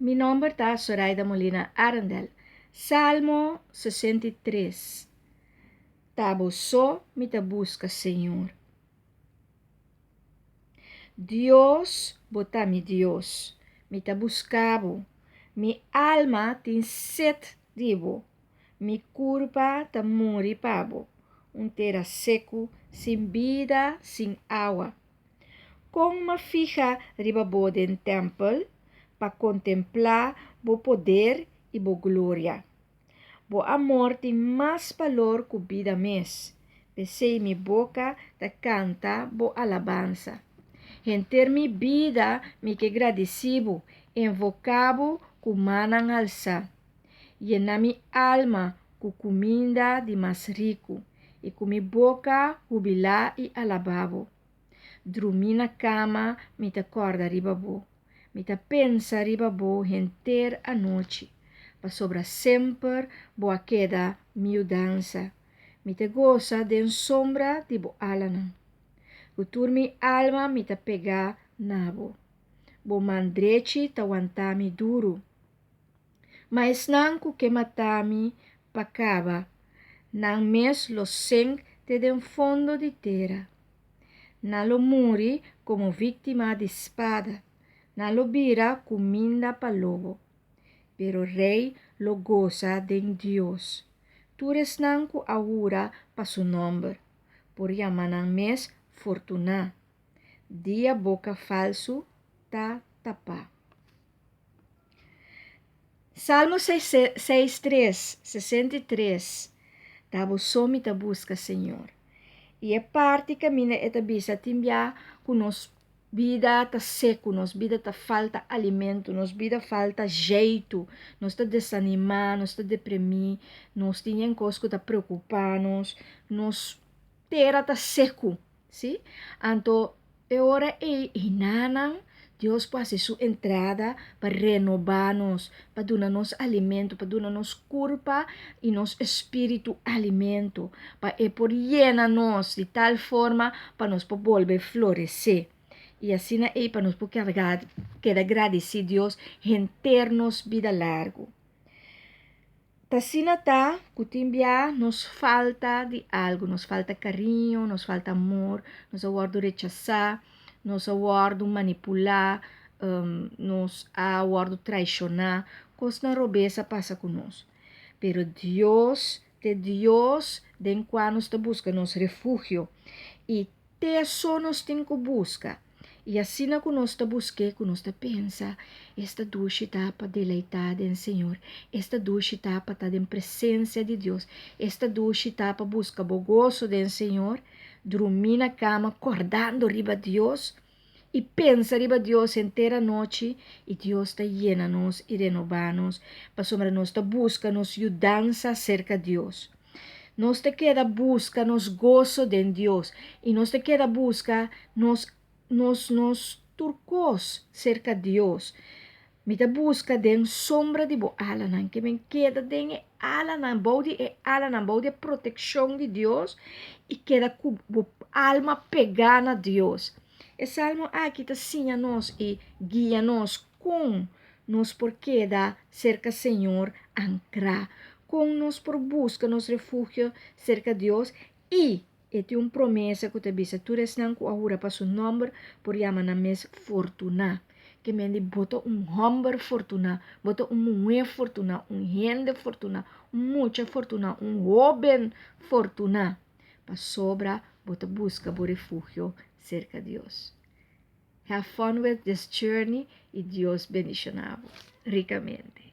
Mi nomber ta Soraida Molina Arendel. Salmo 63. Ta bo so mi ta buska, Señor. Dios, bo ta mi Dios. Mi ta buska bo. Mi alma tin set di bo. Mi kurpa ta muri pa bo. Un tera seku, sin bida, sin awa. Kon m'a fiha riba bo den tèmpel pa kontemplá bo poder i bo gloria. Bo amor tin mas balor ku bida mes, p'esei mi boka ta kanta bo alabansa. Henter mi bida mi ke gradisí bo, invoká bo ku mannan halsá. Yena mi alma ku kuminda di mas riku, i ku mi boka hubilá i alabá bo. Drumí na kama mi ta kòrda riba bo. Mi ta pensa riba bo henter anochi, pasobra semper bo a keda mi yudansa. Mi ta gosa den sombra di bo alanan. Ku tur mi alma mi ta pegá na bo. Bo man drechi ta wanta mi duru. Ma esnan ku ke mata mi pa kaba, nan mes lo senk te den fondo di tera. Nan lo muri komo víktima di spada, nan lo bira kuminda pa lobo. Pero rei lo gosa den Dios. Tur esnan ku a hura pa su nòmber, por yama nan mes fortuná. Dia boka falsu ta tapá. Salmo 63, 63, Ta bo so mi ta buska, Señor. I e parti kaminda e ta bisa tin bia ku nos bida ta seku, nos bida ta falta alimento, nos bida falta jeitu, nos ta desanimá, nos ta deprimí, nos tin yen kos ku ta preokupá nos, nos tera ta seku. Sí? Anto e ora ei hinanan Dios por hasi su entrada pa renobá nos, pa duna nos alimento, pa duna nos kurpa i nos espíritu alimento, pa e por yena nos di tal forma pa nos por bolbe floresé. I asina ei pa nos por keda gradisí Dios henter nos bida largu. T'asina ta ku tin bia nos falta di algu, nos falta kariño, nos falta amor, nos a wòrdu rechasá, nos a wòrdu manipulá, nos a wòrdu traishoná, kosnan robes a pasa ku nos. Pero Dios t'e Dios den kua nos ta buska nos refugio i Te so nos tin ku buska. I asina ku nos ta busk'é, ku nos ta pensa, Esta dushi ta pa deleitá den Señor! Esta dushi ta pa ta den presensia di Dios! Esta dushi ta pa buska bo goso den Señor! Drumí na kama kòrdando riba Dios i pensa riba Dios henter anochi, i Dios ta yena nos i renobá nos, pasobra nos ta buska nos yudansa serka Dios. Nos ta keda buska nos goso den Dios i nos ta keda buska nos nos nos tur kos serka Dios. Mi ta buska den sombra di bo alanan, ke men keda den e alanan, bou di e alanan, bou di e protekshon di Dios i keda ku bo alma pegá na Dios. E salmo aki ta siña nos i guia nos kon nos por keda serka Señor ankrá, kon nos por buska nos refugio serka Dios i e tin un promesa ku ta bisa tur esnan ku a hura pa su nòmber por yama nan mes fortuná. Ke men di bo ta un hòmber fortuná, bo ta un muhé fortuná, un hende fortuná, un mucha fortuná, un hóben fortuná, pasobra bo ta buska bo refugio serka Dios. Have fun with this journey i Dios bendishoná bo rikamente.